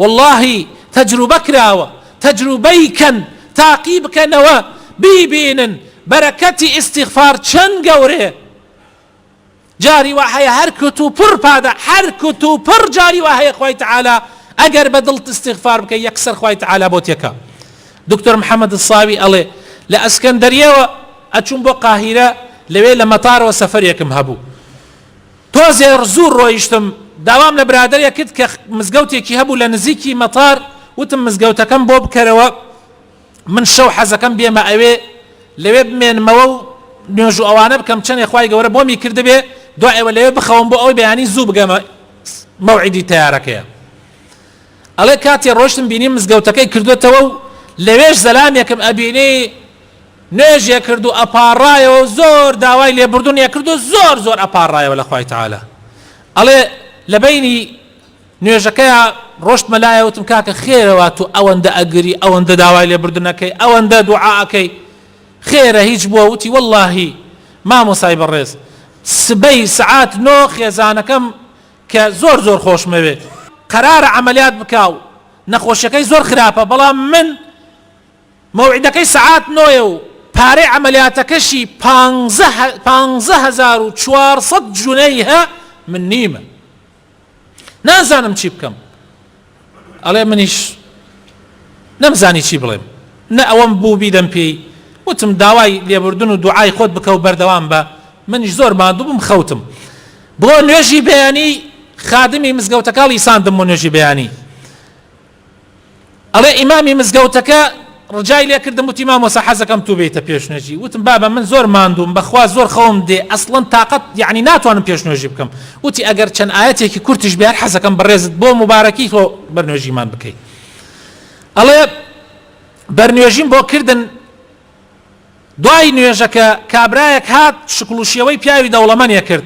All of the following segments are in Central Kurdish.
وەڵاهی تەجروبە کراوە تەجروبەی کەن تاقی بکەنەوە بیبینن بەرەکەتی ئیستیغفار چەند گەورەیە جاری وا هەیە هەر کتوپڕ پادا هەر کتوپڕ جاری وا هەیە خوای تەعالا ئەگەر بە دڵت ئیستیغفار بکەی یەکسەر خوای تەعالا بۆت یەکا دکتۆر محمد الصاوی ئەڵێ لە ئەسکەندەریەوە ئەچوم بۆ قاهیرە لەوێ لە مەتارەوە سەفەرێکم هەبوو تۆزێ زوو ڕۆیشتم داوام لە برادەرێک کرد کە مزگەوتێکی هەبوو لە نزیکی مەتار وتم مزگەوتەکەم بۆ بکەرەوە من شەو حەزەکەم بێمە ئەوێ لەوێ بمێنمەوە و نوێژ و ئەوانە بکەم چەنێ خوای گەورە بۆمی کردبێ دوای ئەوە لەوێ بخەوم بۆ ئەوەی بەیانی زوو بگەمە مەوعیدی تەیارەکەیە ئەڵێ کاتێ ڕۆشتم بینیم مزگەوتەکەی کردوتەوە و لەوێش زەلامێکم ئەبینی نوێژێ کرد و ئەپاڕایەوە و زۆر داوای لێبوردنێ کرد و زۆر زۆر ئەپاڕایەوە لە خوای تەعالا ئەڵێ لە بەینی نوێژەکەیا ڕۆشتمە لایە وتم کاکە خێرە وا تۆ ئەوەندە ئەگری ئەوەندە داوای لێبوردن ئەکەی ئەوەندە دوعا ئەکەی خێرە هیچ بووە وتی وەڵاهی مامۆسای بەڕێز سبەی سەعات نۆ خێزانەکەم کە زۆر زۆر خۆشمەوێ قەرارە عەمەلیات بکا و نەخۆشیەکەی زۆر خراپە بەڵام من مەوعیدەکەی سەعات نۆیە و پارەی عەمەلیاتەکەشی 15400 جونەیه من نیمە نازانم چی بکەم ئەڵێ منیش نەمزانی چی بڵێم نە ئەوەم بوو بیدەم پێی وتم داوای لێبوردن و دوعای خۆت بکە و بەردەوام بە منیش زۆر ماندوو بووم خەوتم بۆ نوێژی بەیانی خادمی مزگەوتەکە ڵیساندم بۆ نوێژی بەیانی ئەڵێ ئیمامی مزگەوتەکە ڕجای لێ کردم وتی مامۆستا حەزەکەم تو بێیتە پێش نوێژی وتم بابە من زۆر ماندووم بەخوا زۆر خەوم دێ ئەسڵەن تاقەت یعنی ناتوانم پێش نوێژی بکەم وتی ئەگەر چەند ئایەتێکی کورتیش بێ هەر حەزەکەم بەڕێزت بۆ موبارەکی تۆ بەرنوێژیمان بکەی ئەڵێ بەرنوێژیم بۆ کردن دوای نوێژەکە کابرایەک هات شکڵ و شێوەی پیاوی دەوڵەمەنێ کرد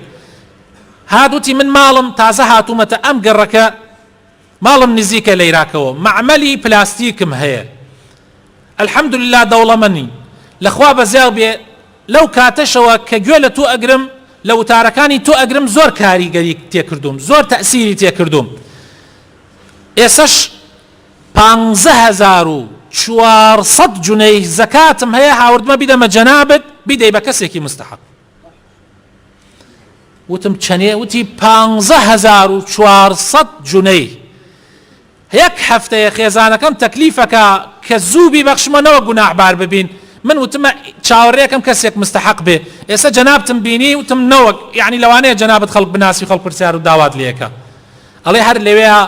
هات وتی من ماڵم تازە هاتوومەتە ئەم گەڕەکە ماڵم نزیکە لەیراکەوە مەعمەلی پلاستیکم هەیە الحمدللە دەوڵەمەنین لەخوا بەزیاو بێ لەو کاتەشەوە کە گوێ لە تۆ ئەگرم لە وتارەکانی تۆ ئەگرم زۆر کاریگەری تێکردوم زۆر تەئسیری تێکردوم ئێسەش 15400 جونەی زەکاتم هەیە هاوردمە بیدەمە جەنابت بیدەی بە کەسێکی مستحق وتم چەنێ؟ وتی 15400 جونەی. یەک هەفتەیە خێزانەکەم تەکلیفەکا کە زوو بیبەخشمە نەوەک گوناحبار ببین، من وتمە چاوەڕێکەم کەسێک مستەحەق بێ، ئێستا جەنابتم بینی وتم نەوەک یەعنی لەوانەیە جەنابت خەڵک بناسی و خەڵک پرسیار و داوات لێکا. ئەڵێ هەر لەوێیا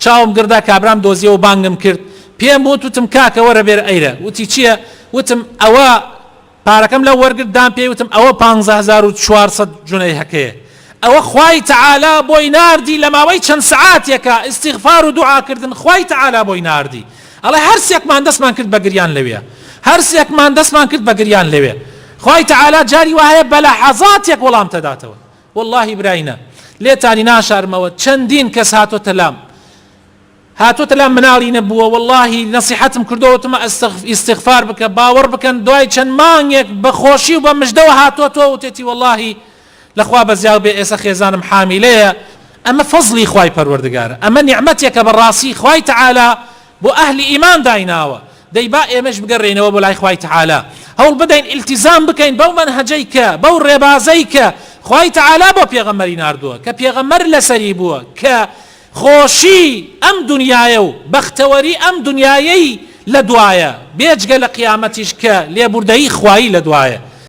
چاوم گڕدا کابرام دۆزیەوە بانگم کرد پێم وت وتم کاکە وەرە بێرە ئەیرە وتی چیە؟ وتم ئەوە پارەکەم لەو وەرگرت دام پێی وتم ئەوە 15400 جونەیهەکەیە ئەوە خوای تەعالا بۆی ناردی لە ماوەی چەند سەعاتێکا ئیستیغفار و دوعا کردن خوای تەعالا بۆی ناردی ئەڵێ هەر سێکمان دەستمان کرد بە گریان لەوێ هەر سێکمان دەستمان کرد بە گریان لەوێ خوای تەعالا جاری وا هەیە بە لەحەزاتێک وەڵام تەداتەوە واللهی براینە لێتانی ناشارمەوە چەندین کەس هاتۆتە لام هاتۆتە لام مناڵی نەبووە وەڵاهی نەسیحەتم کردووە وتمە ئیستغفار بکە باوەڕ بکەن دوای چەند مانگێک بە خۆشی و بە مژدەوە هاتۆتەوە وتێتی وەڵاهی لەخوا بەزیاو بێ ئێسە خێزانم حامیلەیە ئەمە فەزڵی خوای پەروەردگارە ئەمە نیعمەتێکە بەڕاستی خوای تەعالا بۆ ئەهلی ئیمان دایناوە دەی با ئێمەش بگەڕێینەوە بۆ لای خوای تەعالا هەوڵ بدەین ئیلتیزام بکەین بەو مەنهەجەی کە بەو ڕێبازەی کە خوای تەعالا بۆ پێغەمبەری ناردووە کە پێغەمبەر لەسەری بووە کە خۆشی ئەم دونیایە و بەختەوەری ئەم دونیایەی لە دوایە، بێجگە لە قیامەتیش کە لێبوردەیی خوایی لە دوایە.